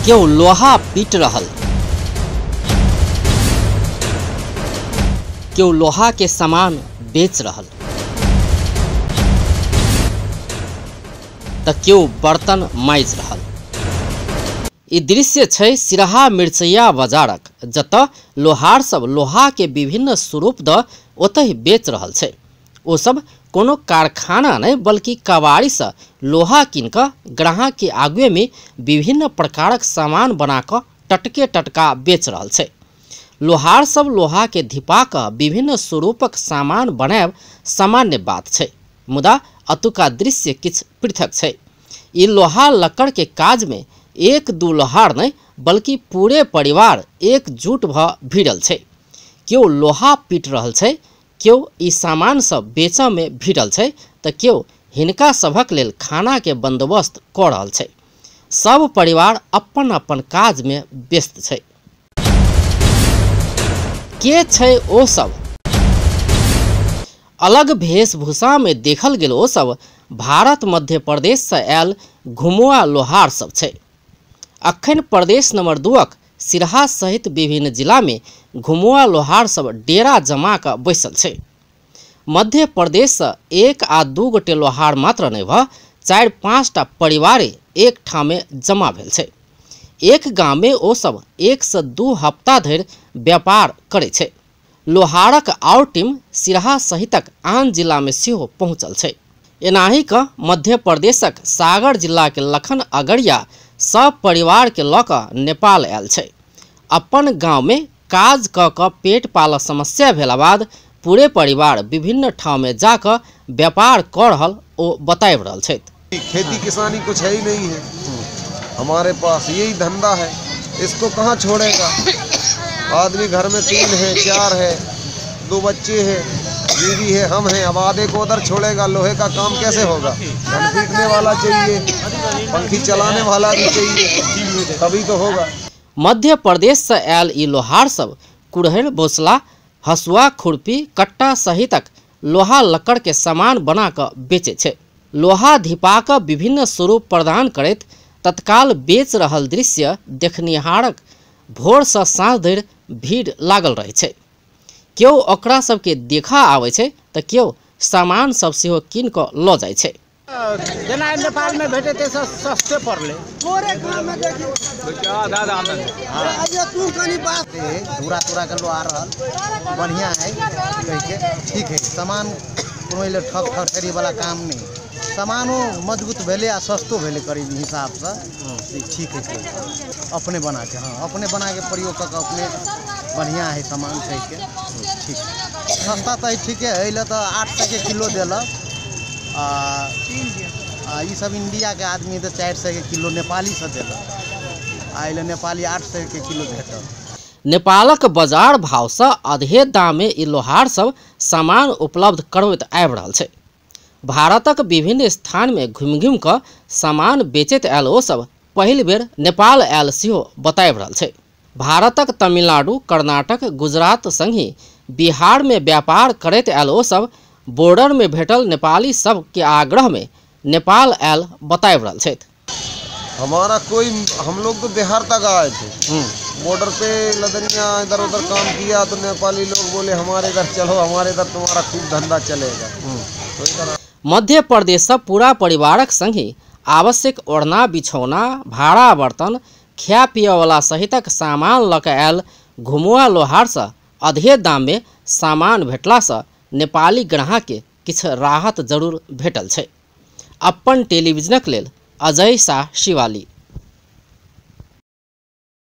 केओ लोहा पीट रहल, केओ लोहा के सामान बेच रहल, त केओ बर्तन माइज रहल। ई दृश्य छै सिरहा मिरचैया बाजारक, जतऽ लोहार सब लोहा के विभिन्न स्वरूप द ओतहि बेच रहल छै। ओ सब कोनो कारखाना नहीं बल्कि कबाड़ी से लोहा कीन कऽ ग्राहक के आगुए में विभिन्न प्रकारक सामान बना कऽ टटके टटका बेच रहल छै। लोहार सब लोहा के धिपा कऽ विभिन्न स्वरूपक सामान बनायब सामान्य बात छै, मुदा अतुका दृश्य किछु पृथक छै। ई लोहा लकड़ के काज में एक दू लोहार नहीं बल्कि पूरे परिवार एकजुट भ भिड़ल छै। केओ लोहा पीट रहल छै, केओ ई सामान सब बेचऽ में भिड़ल छै, तऽ केओ हिनका सभक लेल खाना के बंदोबस्त कऽ रहल छै। सब परिवार अपन अपन काज में व्यस्त छै। के छै ओ सब? अलग वेशभूषा में देखल गेल ओ सब भारत मध्य प्रदेश से आयल घुमुआ लोहार सब छै। अखन प्रदेश नंबर 2 सिरहा सहित विभिन्न जिला में घुमुआ लोहार सब डेरा जमा कऽ बैसल छै। मध्य प्रदेश से 1 आ 2 गोटे लोहार मात्र नहीं भ 4-5 टा परिवारे एक ठामे जमा भेल छै। एक गांव में ओ सब 1 से 2 हफ्ता धरि व्यापार करै छै। लोहारक और टीम सिरहा सहितक आन जिला में सेहो पहुँचल छै। एनाही कऽ मध्य प्रदेशक सागर जिला के लखन अगरिया सब परिवार के लऽ कऽ नेपाल आयल छै। अपन गांव में काज कऽ कऽ पेट पालऽ समस्या भेला बाद पूरे परिवार विभिन्न ठाम में जाकऽ व्यापार कऽ रहल ओ बताबि रहल छथि। खेती किसानी कुछ है ही नहीं है हमारे पास, यही धंधा है, इसको कहाँ छोड़ेगा आदमी। घर में 3 है, 4 है, 2 बच्चे हैं, बीवी है, हम हैं। अब आधे को उधर छोड़ेगा, लोहे का काम कैसे होगा? धन पीटने वाला चाहिए, पंखी चलाने वाला भी चाहिए, तभी तो होगा। मध्य प्रदेश से आयल ई लोहार सब कुड़हरि, बोसला, हसुआ, खुरपी, कट्टा सहितक लोहा लकड़ के सामान बना कऽ बेचै छै। लोहा धिपा कऽ विभिन्न स्वरूप प्रदान करैत तत्काल बेच रहल दृश्य देखनिहारक भोर से साँझ धरि भीड़ लागल रहै छै। केओ ओकरा सबके देखा आबै छै तऽ केओ सामान सब सेहो कीन कऽ लऽ जाइ छै। जेना नेपाल में भेटैत सस्ते पड़लै। धूरा तूरा के लोहा रहल बढ़िया है, कहिके ठीक है। सामान कोनो ठक ठकरी वाला काम नहीं, सामानो मजबूत भेलै आ सस्तो भेलै करीब हिसाबसँ, ठीक है। अपने बना के, हाँ अपने बना के प्रयोग कऽ के अपने बढ़िया है सामान कहिके ठीक। सस्ता तऽ ठीके है, एहि तऽ 800 के किलो देलक आ ई सब इंडिया के आदमी तऽ 400 के किलो नेपाली से देलक, आ एहि नेपाली 800 के किलो भेटल। नेपालक बाजार भाव से आधे दाम में ई लोहार सब सामान उपलब्ध करबैत आबि रहल छै। भारतक विभिन्न स्थान में घुमि घुमि कऽ सामान बेचैत आयल ओ सब पहिल बेर नेपाल आयल सेहो बताबि रहल छै। भारतक तमिलनाडु, कर्नाटक, गुजरात संगहि बिहार में व्यापार करैत आयल ओ सब बॉर्डर में भेटल नेपाली सब के आग्रह में नेपाल आयल बताबि रहल छथि। हमारा कोई, हम लोग तो बिहार तक आए थे, बॉर्डर पे लदनिया इधर उधर काम किया तो नेपाली लोग बोले हमारे इधर चलो, हमारे इधर तुम्हारा खूब धंधा चलेगा। तो इधर मध्य प्रदेश से पूरा परिवारक संगहि आवश्यक ओढ़ना बिछौना, भाड़ा बर्तन, खाय पिए वाला सहितक सामान लऽ कऽ आयल घुमुआ लोहार से आधे दाम में सामान भेटला से नेपाली ग्राहक के किछु राहत जरूर भेटल छै। अपन टेलीविजनक लेल अजय शाह, शिवाली।